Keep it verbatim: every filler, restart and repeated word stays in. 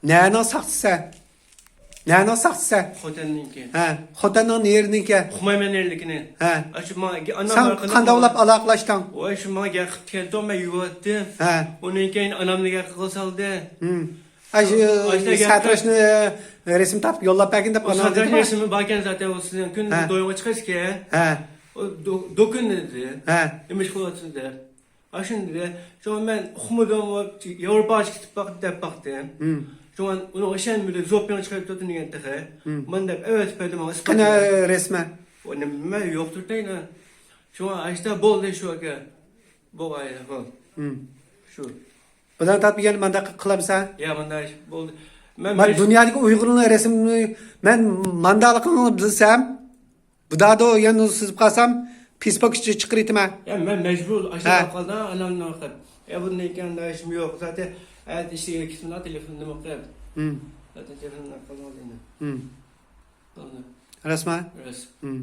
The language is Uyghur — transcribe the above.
نەنىڭ ساختىسى؟ نەنىڭ ساختىسى؟ خوتەننىڭكى. ھە، خوتەننىڭ نېرىنىڭكى. ئۇقمايمەن نېرىلىكىنى. ھە. ئاشۇ ماڭا ئانا سەن قانداقلاپ ئالاقىلەشتىڭ؟ ۋاي شۇ ماڭا گەپ قىلىپ كەلدى، مەن يۇيۇۋاتتىم. ھە. ئۇنىڭ كېيىن ئانامنى گەپ قىلغا سالدى. ھىم. ئاشۇ ساتىراشنى رەسىم تارتىپ يوللاپ بەرگىن دەپ ئاناڭ دېدىما؟ رەسىمى باركەن زاتەن، ئۇ سىزنىڭ كۈندە دويغا چىقىسىكەن. ھە. ئۇ دو-، دوكۇن دېدى. ھە. نېمە ئىش قىلىۋاتىسىز دەپ. ئاشۇندى. شۇڭا مەن ئۇقمىدىم، ياۋروپاغا كېتىپ باق دەپ باقتىم. ھىم. شۇڭا ئۇنىڭ ئىشەنمىدى، زوپىڭ چىقىرىپ تۇردى دېگەن تېخى. ھىم. مانا دەپ ئەۋەتىپ بەردى ماڭا ئىسپات. قېنى رەسىمى؟ نېمە يوقتۇر دەينا. شۇڭا ئاشتا بولدى شۇ ئاكا. بولغايلى، ھو. ھىم. شۇ. بۇلارنى تارتىپ يەنە مانداق قىلامسەن؟ يا مانا ئىش بولدى. مەن مەن بىر- دۇنيادىكى ئۇيغۇرلارنىڭ رەسىمىنى، مەن مانداقلىقىڭنى بىلسەم، بۇدادو يەنە سىزىپ قالسام، پېسبوك ئىچىگە چىقىرىۋېتىمەن. يا مەن مەجبۇر ھە. ئاشۇنداق قالدى، ئانامنى قىلىپ. يا بۇنىڭ كەينىدە ئىشىم يوق. زاتەن ئەتە ئىشىگە كېتىمەن، تېلېفون نېمە قىلىپ. ھىم. زاتەن تېلېفون قىلمايدۇ. ھىم. بولدى. راستما؟ راست. ھىم.